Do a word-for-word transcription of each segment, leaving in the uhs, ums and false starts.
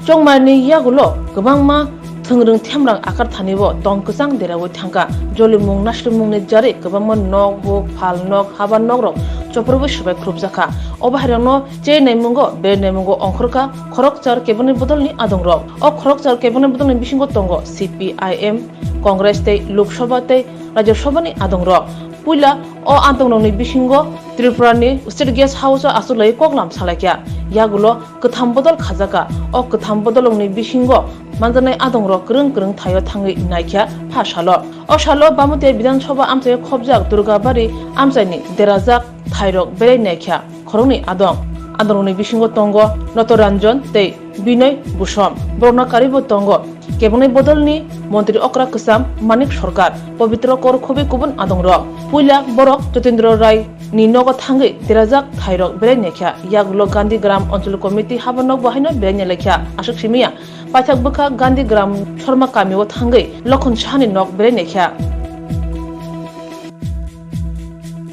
Chongmarni yagulo kwbangma thwngrwng themrang akar thanibo tong kwchang deraui thangkha. Jolimung naslimungni jarwi kwbangma nok, huk, phal nok, haba nokrok choprwui swbai khrupjakha. O bahairokno chenaimungo, bernaimungo ongkhorkha khorokchar kebengni bodolni adongrok. O khorokchar kebengni bodolni bisingo tongo C P I M, Congress tei Lok Sabha tei Rajya Sabhani adongrok. Puila o adongrokni bisingo Tripurani State Guest House-o achuklaiwi koklam salaikha. Yagulo kwtham bodol khajakha. O kwtham bodolrokni bisingo manjaknai adongrok kwrwng kwrwng thaio thangwi naikha pha salo. O salo Bamutiya Bidhan Sabha amchaio khopjak Durgabari amchaini derajak thairok belai naikha khoroknwi adong. Adongrokni bisingo tongo Noto Ranjan tei Binoy Busom. Borokno karwibo tongo kebengni bodolni montri okra kwcham Manik Sarkar, Pabitra Kor khobwi kubun adongrok. Puila borok Jatindra Rai ni nogo thangwi derajak thairok belai naikha. Yagulo Gandhi Gram Anchal Committee haba nokbo haino belai nailaikha. Aswk simiya paithak bwkha Gandhi Gram Sharma kamio thangwi Lokhon Sahani nok belai naikha.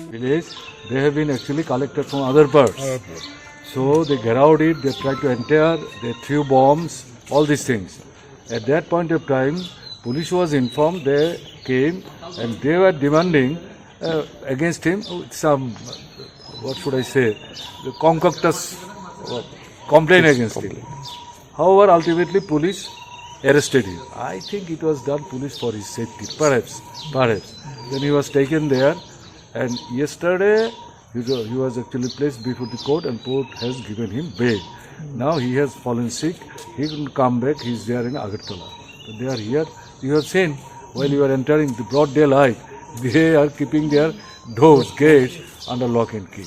Village, they have been actually collected from other parts. So they gherawed it, they tried to enter, they threw bombs, all these things. At that point of time, police was informed, they came and they were demanding uh, against him with some, what should I say, the concoctus uh, complaint against him. However, ultimately police arrested him. I think it was done police for his safety, perhaps, perhaps. Then he was taken there, and yesterday he was, he was actually placed before the court, and court has given him bail. Now he has fallen sick. He couldn't come back. He is there in Agartala. So they are here. You have seen, while you are entering the broad daylight, they are keeping their doors, gates under lock and key.